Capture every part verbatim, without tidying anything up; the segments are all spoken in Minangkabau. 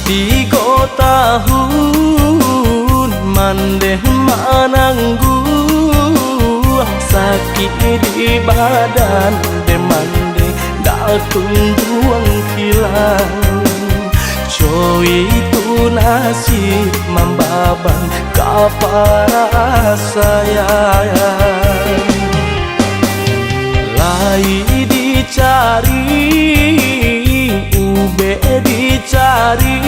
Tigo tahun mandeh manangguang, sakik di badan deh mandeh dak kunjuang kilang. Coi tu nasib mambabang ka parasaian. Lai dicari, ubek dicari,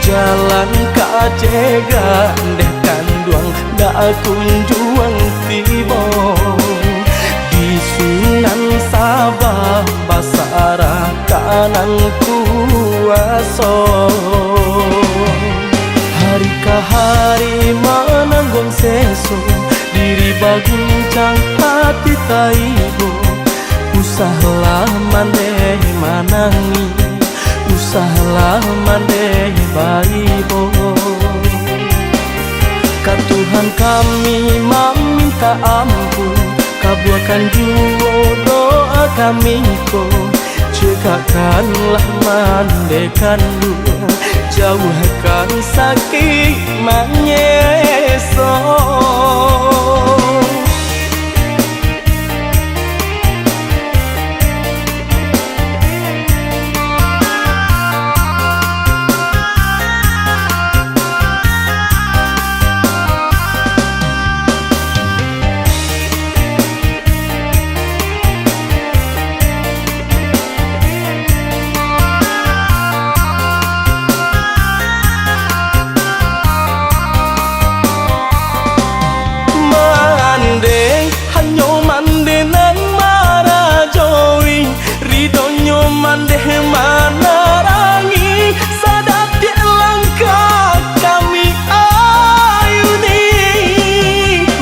jalan ka cegak deh kanduang dak kunjuang tibo. Di sinan Sabah basarah ka nan kuaso. Hari ka hari manangguang seso, diri baguncang hati taibo. Usahlah mandeh manangih, usahlah mandeh baibo. Ka Tuhan kami maminta ampun, kabuakan juo doa kami ko. Cegakkanlah mandeh kanduang, jauahkan sakik manyeso. Mandeh, hanyo mandeh nan marajoi, ridonyo mandeh manarangi, sadatiak langkah kami ayuni.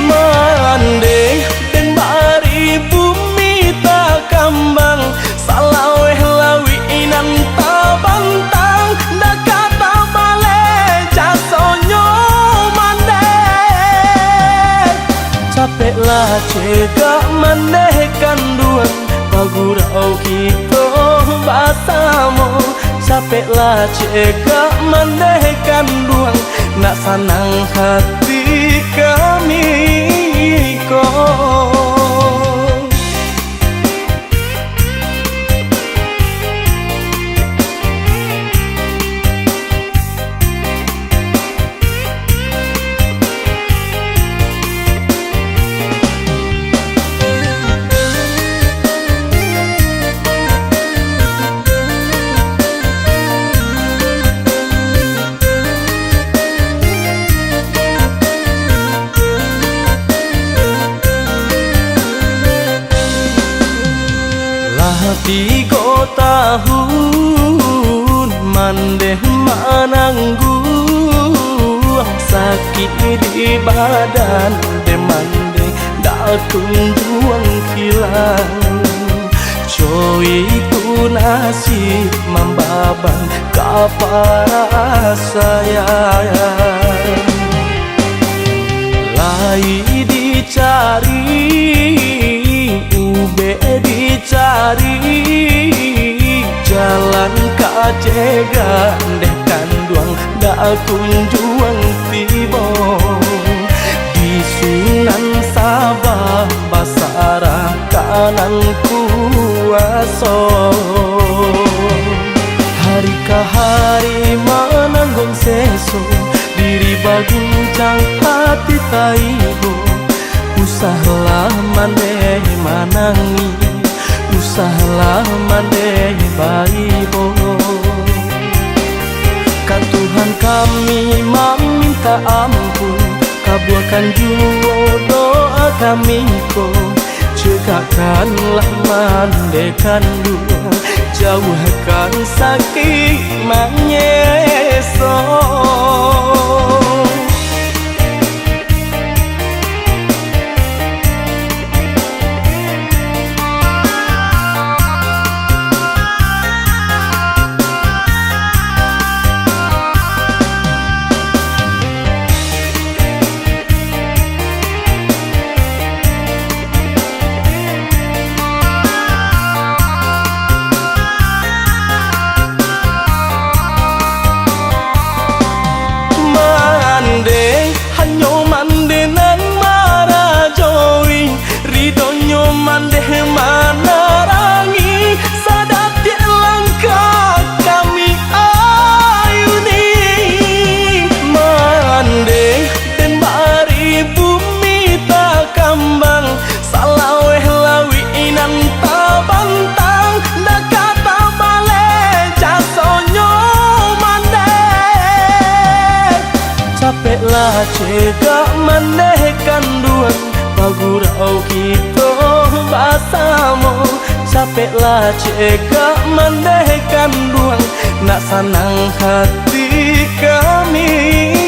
Mandeh, den bari bumi takambang, salaweh lauik nan tabantang, dak ka tabaleh jasonyo mandeh. Capeklah cegak mandeh kanduang, bagurau kito basamo. Capeklah cegak mandeh kanduang, nak sanang hati kami ko. Lah tigo tahun mandeh manangguang, sakik di badan deh mandeh dak kunjuang hilang. Coi tu nasib mambabang ka parasaian. Lai dicari, ubek dicari, jalan ka cegak deh kanduang dak kunjuang tibo. Di sinan Sabah basarah ka nan kuaso. Hari ka hari manangguang seso, diri baguncang hati taibo. Usahlah mandeh manangih, usahlah mandeh baibo. Ka Tuhan kami maminta ampun, kabuakan juo doa kami ko. Cegakkanlah mandeh kanduang, jauahkan sakik manyeso. Cegak mandeh kanduang, pagurau kito basamo. Capeklah cegak mandeh kanduang, nak sanang hati kami.